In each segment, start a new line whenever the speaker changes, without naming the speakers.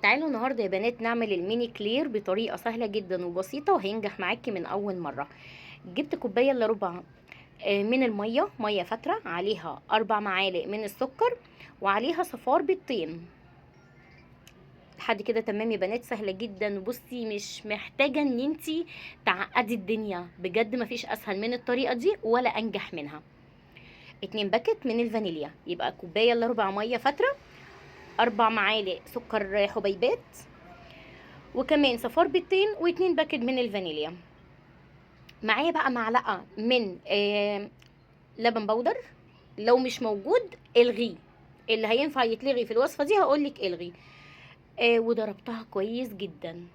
تعالوا النهارده يا بنات نعمل الميني كلير بطريقة سهلة جدا وبسيطة، وهينجح معاكي من اول مرة. جبت كوباية الا ربع من المية، مية فاتره، عليها 4 معالق من السكر، وعليها صفار بيضتين. لحد كده تمام يا بنات، سهلة جدا. وبصي مش محتاجه ان انتي تعقدي الدنيا، بجد مفيش اسهل من الطريقة دي ولا انجح منها. 2 باكت من الفانيليا، يبقى كوباية الا ربع مية فاتره، 4 معالق سكر حبيبات، وكمان صفار بيضتين، و2 باكت من الفانيليا. معايا بقى معلقه من لبن بودر، لو مش موجود الغيه، اللي هينفع يتلغي في الوصفة دي هقولك الغي. وضربتها كويس جدا.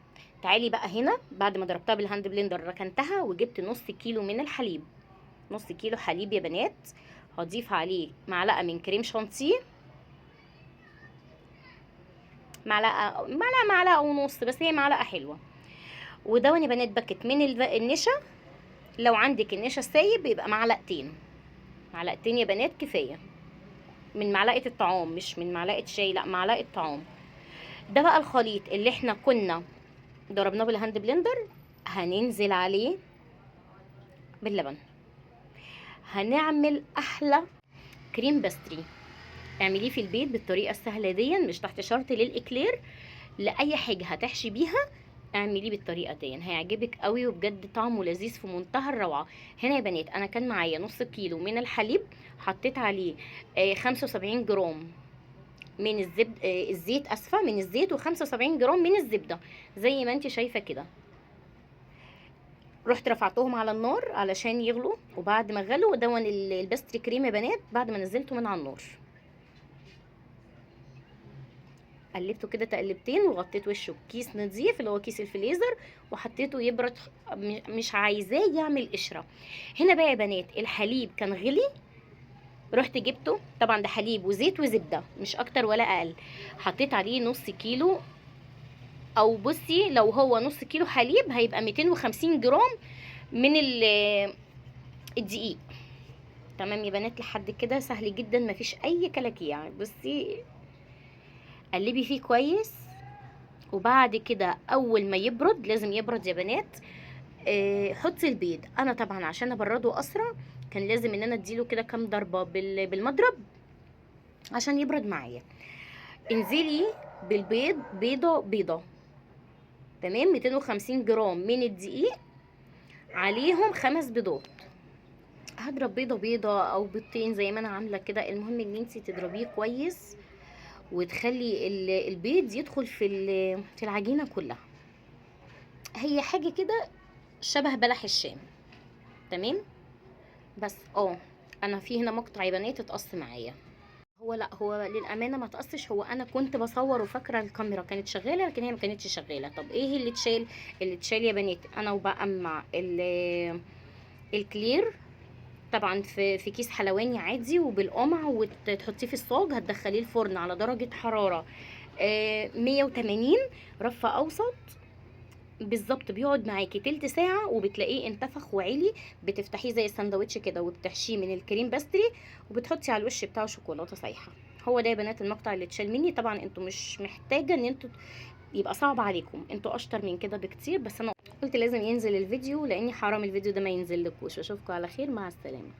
تعالي بقى هنا بعد ما ضربتها بال hand blender ركنتها، وجبت نص كيلو من الحليب، نص كيلو حليب يا بنات. هضيف عليه معلقه من كريم شانتيه، معلقه معلقه معلقه ونص، بس هي معلقه حلوة. ودون يا بنات باكت من النشا، لو عندك النشا السايب يبقى معلقتين، معلقتين يا بنات كفاية، من معلقه الطعام مش من معلقه شاي، لا معلقه طعام. ده بقى الخليط اللي احنا كنا ضربناه بال hand blender، هننزل عليه باللبن، هنعمل احلى cream pastry. اعمليه في البيت بالطريقة السهلة دي، مش تحت شرط للاكلير، لاي حاجة هتحشي بيها اعمليه بالطريقة دي، هيعجبك قوي وبجد طعمه لذيذ في منتهى الروعة. هنا يا بنات انا كان معايا نص كيلو من الحليب، حطيت عليه 75 جرام من الزبد، الزيت، اسفه، من الزيت، و75 جرام من الزبدة زي ما انت شايفه كده. رحت رفعتهم على النار علشان يغلوا، وبعد ما غلوا دون ال pastry cream يا بنات، بعد ما نزلته من على النار قلبته كده تقلبتين، وغطيت وشه بكيس نظيف اللي هو كيس الفليزر، وحطيته يبرد، مش عايزاه يعمل قشرة. هنا بقى يا بنات الحليب كان غلي، رحت جبته، طبعا ده حليب وزيت وزبده مش اكتر ولا اقل، حطيت عليه نص كيلو، او بصي لو هو نص كيلو حليب هيبقى 250 جرام من الدقيق. تمام يا بنات، لحد كده سهل جدا مفيش اي كلاكيع. بصي قلبي فيه كويس، وبعد كده اول ما يبرد، لازم يبرد يا بنات، حطي البيض. انا طبعا عشان ابرده اسرع كان لازم ان انا اديله كده كام ضربه بالمضرب عشان يبرد معايا. انزلي بالبيض بيضة بيضة، تمام، 250 جرام من الدقيق عليهم 5 بيضات. هضرب بيضة بيضة او بيضتين زي ما انا عامله كده، المهم ان انتي تضربيه كويس وتخلي البيض يدخل في العجينة كلها. هي حاجة كده شبه بلح الشام، تمام. بس انا في هنا مقطع يا بنات اتقص معايا، هو لا، هو للامانة ما اتقصش، هو انا كنت بصور وفاكره الكاميرا كانت شغالة لكن هي ما كانتش شغالة. طب ايه اللي اتشال؟ اللي اتشال يا بنات انا وبقمع الكلير طبعا في كيس حلواني عادي وبالقمع، وتحطيه في الصاج، هتدخليه الفرن على درجه حرارة 180 رف اوسط بالظبط، بيقعد معاكي تلت ساعة وبتلاقيه انتفخ وعلي. بتفتحيه زي الساندوتش كده وبتحشيه من ال cream pastry، وبتحطي على الوش بتاعه شوكولاتة سايحه. هو ده يا بنات المقطع اللي اتشال مني. طبعا انتوا مش محتاجه ان انتوا يبقى صعب عليكم، انتوا اشطر من كده بكتير، بس انا قلت لازم ينزل الفيديو لاني حرام الفيديو ده ما ينزل لكوش. اشوفكم على خير، مع السلامة.